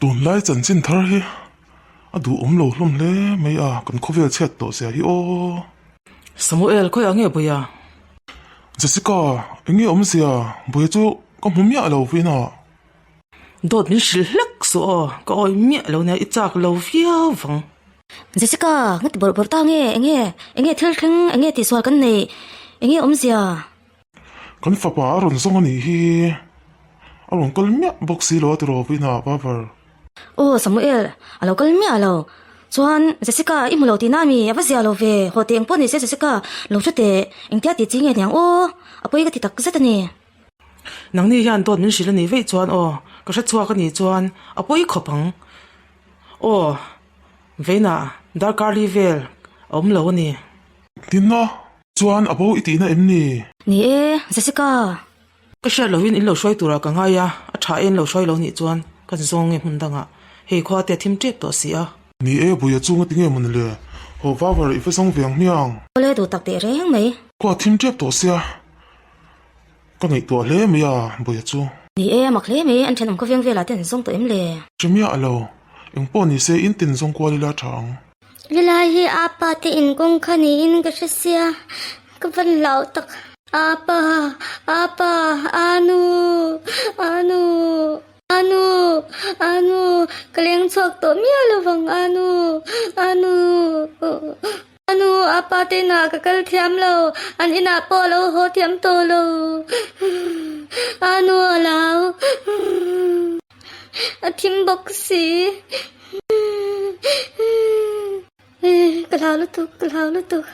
Tunlai chanchin thar hi a duhawm lo hlawm hle mai a, kan khawvel chhiat tawh zia hi aw. Samuel, khawiah nge Buia? Jessica, eng nge awmzia? Buia chu ka hmu miah lo vawiin ah. Dawt min hrilh hlek suh aw, ka awih miah lo nia, i chak lo viau vang. Jessica, nga ti bawrh bawrh ta nge? Eng nge? Eng nge thil thleng? Eng nge tihsual kan neih? Eng nge awmzia? Kan fapa a rawn zawng a nih hi, a rawn kal miah bawk si lo a tiraw vawiinah Babar. Aw Samuel, a lo kal miah lo. Chuan Jessica i hmu lo tihna a mi? A va zia lo ve. Haw teh eng pawh ni se Jessica, lo hre teh. Engtia tih chi nge niang aw? A pawi ka ti tak zet a ni. Nangni hian dawt min hrilh a nih veih chuan aw, ka hre chhuak a nih chuan a pawi khawp ang. Aw, vawiinah darkar li vel a awm lo a ni. Tinna, Chuan a bo i tihna em ni? Ni e, Jessica. Ka hriat lohin in lo hruai turah ka ngai a, a tha e in lo hruai lo nih chuan ka zawng nge hmun dangah. Hei khua te a thim tep tawh si a. Ni e, Buia chu nga tinge mawn le? Haw vavar i va zawng ve ang hmiang. Awle duh tak teh reng mai. Khua a thim tep tawh sia, ka ngaihtuah hle mai a, Buia chu. Ni e, mak hle mai, an thenawm khawveng velah te an zawng tawh em le? Hre miah lo, engpawh ni se in tin zawng kual ila tha ang. Helai hi apa te inkawng kha niin ka hre sia, ka van lau tak. Apa, apa, anu, anu, anu, anu, ka leng chhuak tawh miah lovang anu, anu, anu, apa te inah ka kal thiam lo, an inah pawh a lo haw thiam tawh lo, anu a lau. A thim bawk si. Ka hlau lutuk, ka hlau lutuk.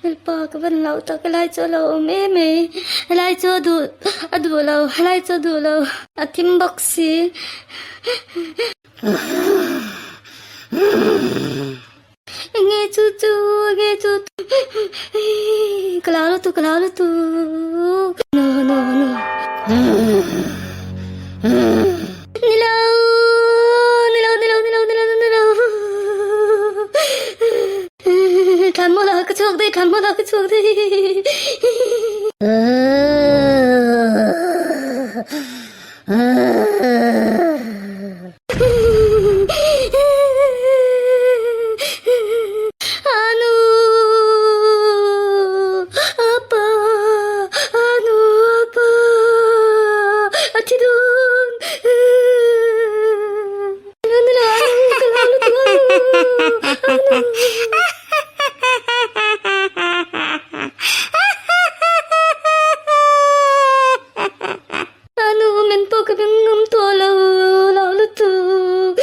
Lalpa ka van hlauh tak, helai chu a lo awm em mai. Helai chu a duh, a duh lo, helai chu a duh lo. A thim bawk si. Enge chu chu, enge chu chu. Ka hlau lutuk, ka hlau lutuk. No, no, no. Ni lo, ni lo, ni lo, ni lo, ni lo, ni lo. Thlan maw la ka chhuak daih, thlan maw la ka chhuak daih. Anu! Apa! Anu! Apa! A thi dawn! Anu la anu ka hlau lutuk anu! Anu! A nu min pawh ka beng ngam tawh lo, lo lutuk.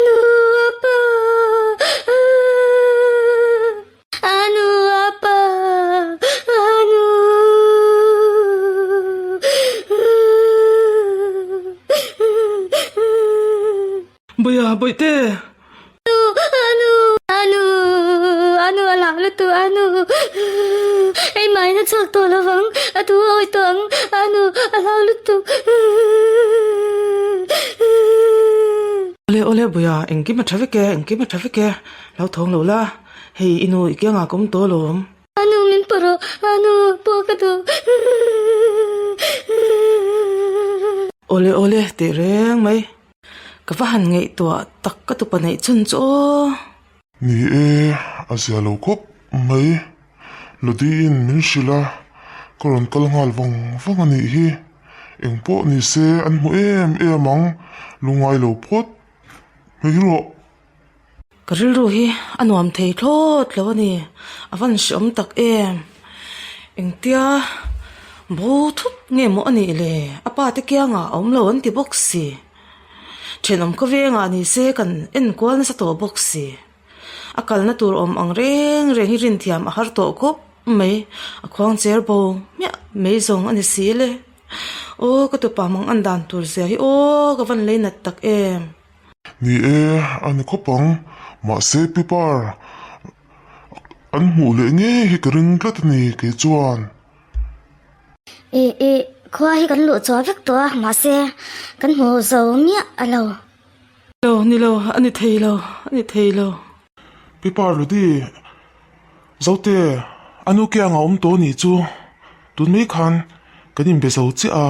Nu apa, a nu apa, a nu. Bawia, bawihte. Nu, anu, anu, anu a lah lutuk, anu, hei main a chhuak tawh lovang, a thu a awih tawh ang, anu, a hlau lutuk. Awle awle Buia, engkim a tha vek e, engkim a tha vek e, lo thawng lo la, hei i nu i kiangah ka awm tawh alawm. Anu min pawh rawh, anu pawh ka duh. Awle awle teh reng mai. Ka va han ngaihtuah tak ka tupa neih chhun chu aw. Ni e, a zia lo khawp mai. Lodi-in min hrilh a, ka rawn kal nghal vang vang a nih hi. Eng pawh ni se an hmu em em ang, lungngai lo phawt mai rawh. Ka rilru hi a nuam thei thlawt lo a ni, a van hreawm tak em. Engtia bo thut nge maw a nih le, a pa te kiangah a awm lo an ti bawk si. Thenawm khawvengah ni se kan enkual nasa tawh bawk si. A kalna tur awm ang reng reng hi rinthiam a har tawh khawp mai, a khuang cher bo hmiah mai zawng a ni si le. Aw ka tupa mang an dan tur zia hi aw ka van lei nat tak em. Ni e, a ni khawp ang. Mahse Pipar, an hmuh leh ngei hi ka ring tlat a ni kei chuan. I, i, khua hi kan luh chhuah vek tawh a, mahse kan hmu zo miah a lo. Lo, ni lo, a ni thei lo, a ni thei lo. Pipar Ludi, Zote, a nu kiang a awm tawh a nih chu, tun mai khan kan inbe zo chiah a.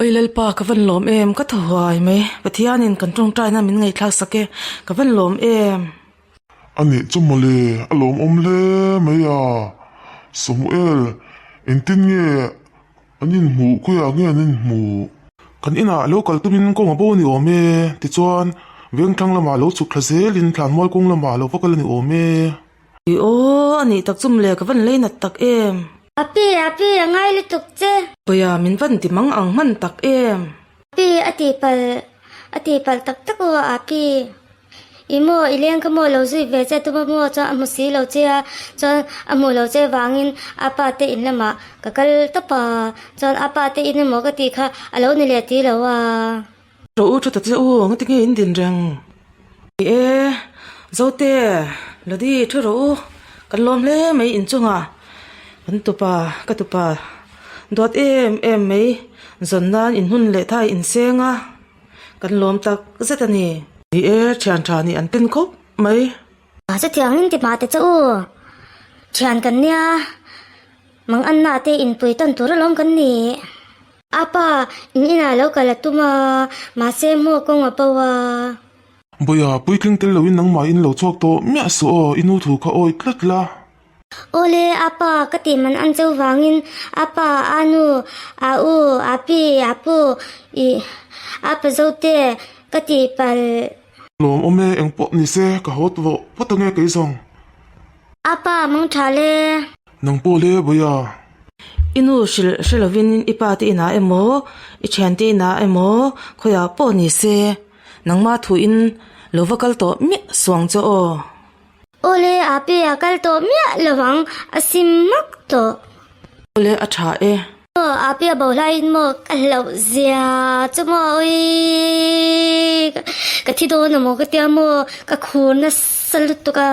Oi Lalpa ka van lawm em ka thaw huai mai Pathianin kan tawngtaina min ngaihthlak sak e ka van lawm em. A nih chu mawle a lawmawm hle mai a Samuel engtin nge an inhmuh khawiah nge an inhmuh? Kan inah lo kal tumin kawng a bo a ni awm e tichuan vengthlang lamah lo chhuk thla zelin thlanmual kawng lamah lo va kal a ni awm e. I aw, a nih tak chu mawle ka van lei nat tak em. Api, api, a ngai lutuk che. Pawia, min van ti mang ang hman tak em. Api, a ti palh, a ti palh tak tak aw, api. I maw, i leng kha maw lo zui ve che tuma maw chuan a hmu si lo che a, chuan a hmuh lo che vangin apa te in lamah ka kal tawp a, chuan apa te in emaw ka tih kha a lo ni leh ti lo a. Rawh u thu ta che u, ngati nge in din reng? Ni e, Zote, Ladi thu rawh u, kan lawm hle mai inchungah kan tupa, ka tupa duat em em mai zawn nan inhmun leh thai inseng a, kan lawm tak zet a ni. Ni e, thian tha nih an tin khawp mai. Chutiangin ti mah te che u, thian kan nia, mang anna te inpui tawn tur alawm kan ni. A pa, in inah lo kal a tum a, mahse hmuh kawng a bo a. Bawia, puitling tel loin nangmahin lo chhuak tawh miah suh aw, i nu thu kha awi tlat la. Awle, a pa, ka tih man an cheu vangin a pa, a nu, a u, a pi, a pu, ih, a pa zote ka tih palh. Lawm awm e, engpawh ni se, ka haw tawh phawt ange kei zawng. A pa, mang tha le. Nang pawh le Bawia. I nu hrilh hre lovin i pa te inah emaw, i thian te inah emaw khawiah pawh ni se, nangma thuin lo va kal tawh miah suang che aw. Awle a pi a kal tawh miah lovang a sim mak tawh. Awle a tha e. Aw a pi a bo hlaiin maw ka hlauh zia chu maw awii ka thi dawn amaw ka tia maw ka khur nasa lutuk a.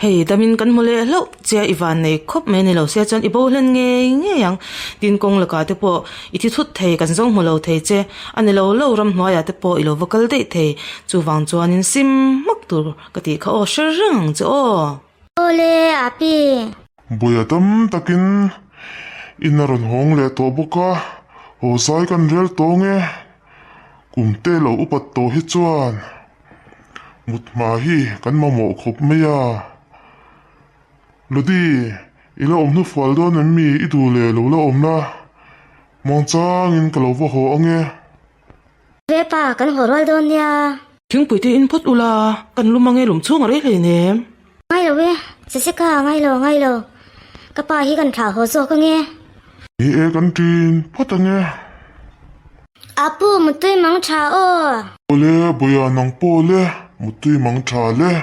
Hei damin kan hmu leh hlauh che a i van nei khawp mai a ni lo sia chuan i bo hlen ngei ngei ang tin kawng lakah te pawh i thi thut thei kan zawng hmu lo thei che a ni lo lo ramhnuaiah te pawh i lo va kal daih thei chuvang chuanin sim hmak tur ka tih kha aw hre reng ang che aw. Awle api. Buaia tam takin in a rawn hawng leh tawh bawk a, haw zai kan rel tawng e, kum te lo upat tawh hi chuan. Mut hma hi kan mamawh khawp mai a. Lodi, i la awm hnufual dawn em mi? I duh leh lo la awm la, muangchangin ka lo va haw ang e. Ve pa, kan haw rual dawn nia. Thingpui te in phawt ula, kan lum ang e lum chhung a rei hleinem. Ngai lo e, Jessica, ngai lo, ngai lo. Ka pa hi kan thlah haw zawk ang e. Ni e, kan ṭin phawt ang e. Apu, mutui mang tha aw. Awle, Bawia nang pawh le, mutui mang tha le.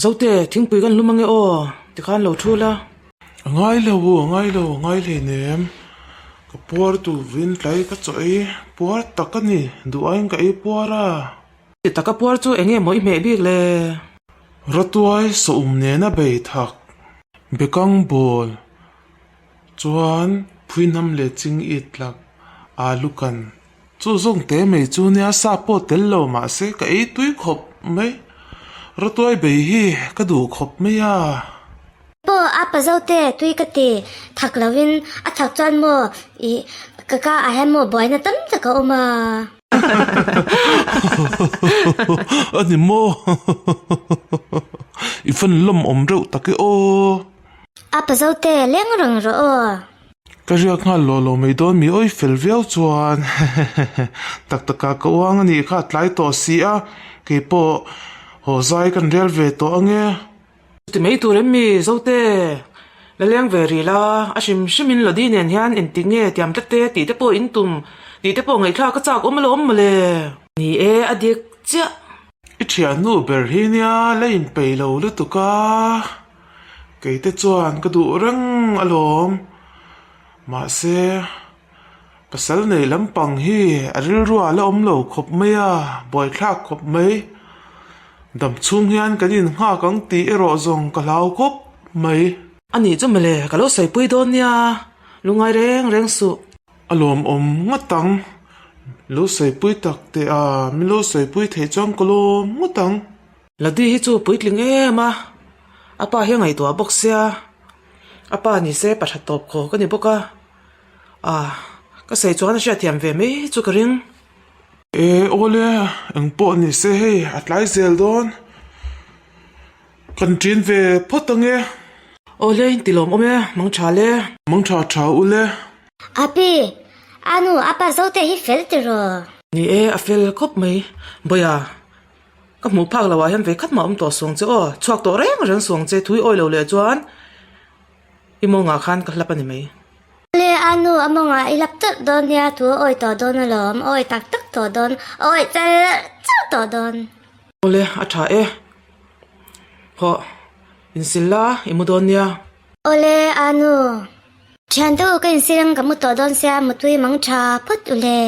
Zote, thingpui kan lum ange aw, tikhan lo thu la. A ngai lo u, a ngai lo, a ngai hleinem. Ka puar tur vin tlai ka chaw ei, puar tak a ni, duh aiin ka ei puar a. Ti taka puar chu enge maw i hmeh bik le? Rawtuai sawum nena bei thak, bekang bawl chuan phuihnam leh ching it tlak alu kan chu zawng te mai chu nia sa pawh tel lo mahse ka ei tui khawp mai rawtuai bei hi ka duh khawp mai a. Pawh a pa zo te tui ka ti thak lovin a thak chuan maw ih ka ka ah hian maw buaina tam tak a awm a. A ni maw i fan lawm awm reuh tak e aw. A pa zo te leng reng rawh aw. Ka riak nghal lo lo mai dawn mi awi fel viau chuan tak taka ka uang a nih kha a tlai tawh si a keipawh haw zai kan rel ve tawh ange. Chuti mai tur em mi Zote la leng ve rih la, a hrim hrimin Lodi nen hian engtik nge tiam tlat te tih te pawh in tum tih te pawh ngaihthlak a chak awm alawm mawle. Ni e, a dik chiah. I thiannu ber hi nia la inpeih lo lutuk a, kei te chuan ka duh reng alawm. Mahse, pasal nei lampang hi a rilruah la awm lo khawp mai a, buaithlak khawp mai. Dam chhung hian kan innghak ang tih erawh zawng ka hlau khawp mai. A nih chu mawle, ka lo sawipui dawn nia, lungngai reng reng suh. A lawmawm ngawt ang, lo sawipui tak teh a, min lo sawipui theih chuan ka lawm ngawt ang. Ladi hi chu puitling em a, a pa hi a ngaihtuah bawk sia, a pa ni se pa tha tawp khaw ka ni bawk a, ah. Ka sawi chuan a hriatthiam ve mai chu ka ring. E awle, eng pawh ni se hei a tlai zel dawn. Kan ṭin ve phawt ang e. Awle in ti lawm awm e, mang ṭha le. Mang ṭha ṭha u le. Api, Anu, apa zote hi fel tiraw? Ni e, a fel khawp mai. Bawia, ka hmuh phak loh ah hian ve khat mah awm tawh suang che aw. Chhuak tawh reng reng suang che, thui awi lo leh chuan i mawngah khan ka hlap a ni mai. Le, Anu, a mawngah i hlap tawlh dawn nia, thu a awi tawh dawn alawm, a awi tak tak tawh dawn, a awi chal chal tawh dawn. Awle, a ṭha e. Hawh, insil la, i mu dawn nia. Awle, Anu. Thiante u ka insil ang ka mu tawh dawn sia, mutui mang tha phawt u le.